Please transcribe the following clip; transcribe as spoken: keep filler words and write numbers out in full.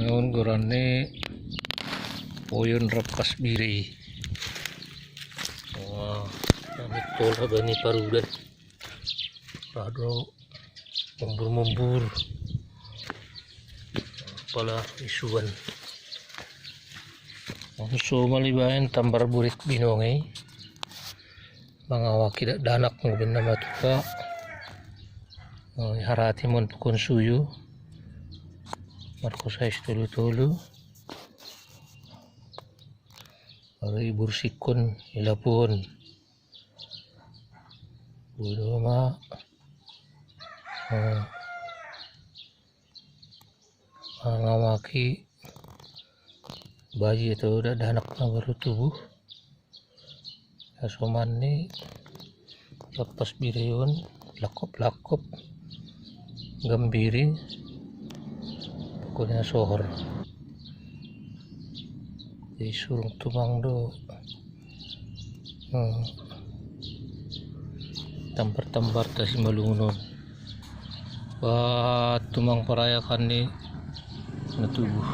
Naon goranne poyon rapas biri. Wah, kami tola bani parudan. Rado membur-membur. Pala isuan. Onso malibaen tambar burik binongei. Mangawaki dakdanak ngubin nama tuka. Harati mon pukon suyu. Markosais tolu-tolu. Baru ibursikon ilapuon. Budoma. Mangawaki bayi atau dakdanak na baru tubuh. Asoman ni lapas birion, lakop-lakop, gambiri, pokoknya sohor. Jadi surung tumang do. Hmm. Tambar-tambar tasi malungunon. Wah, tumang parayakan ni natubuh.